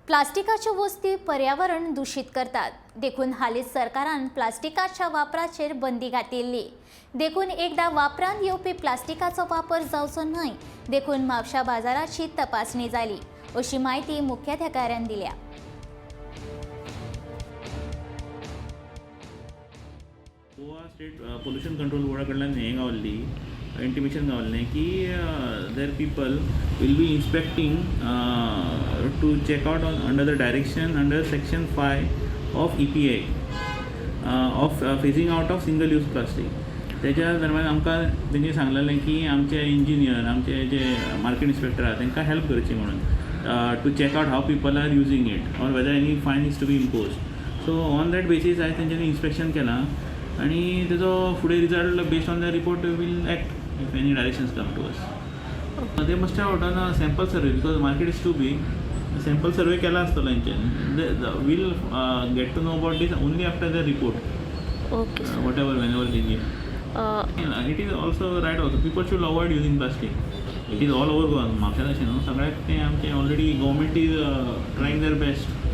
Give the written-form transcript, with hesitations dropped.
प्लास्टिकाच्यो वस्ती पर्यावरण दुशीत करतात, देखून हालींच सरकारान प्लास्टिकाच्या वापराचेर बंदी घातिल्ली. देखून एकदा वापरांत येवपी प्लास्टिकाचो वापर जावचो न्हय देखून म्हापशा बाजाराची तपासणी जाली, अशी म्हायती मुख्याधिकाऱ्यान दिल्या. गोवा स्टेट पोल्युशन कंट्रोल बोर्डा कडल्यान हें गावल्ली, इंटिमेशन गावल्लें की their people will be inspecting to check out on under the direction under section 5 of EPA of phasing out of single use plastic. तेच्या दरम्यान आमकां तेंणी सांगलेलें की आमचे इंजिनियर, आमचे जे मार्केट इन्स्पेक्टर आहा, तांकां हेल्प करची म्हणून to check out how people are using it or whether any fine is to be impose. So on that basis आयज तेंच्यांनी इन्स्पेक्शन केलां आनी तेजो फुडें result, based on the report, will act if any directions come to us. They must have done a sample survey because market is too big. Sample survey केला आसतलो हेंच्यांनी. We'll get to know about this only after the report. Okay. Whatever, whenever they give. It is also right also, people should avoid using plastic. It is all over Goa, म्हापशान अशें न्हू, सगळ्याक तें आमचें already government is trying their best.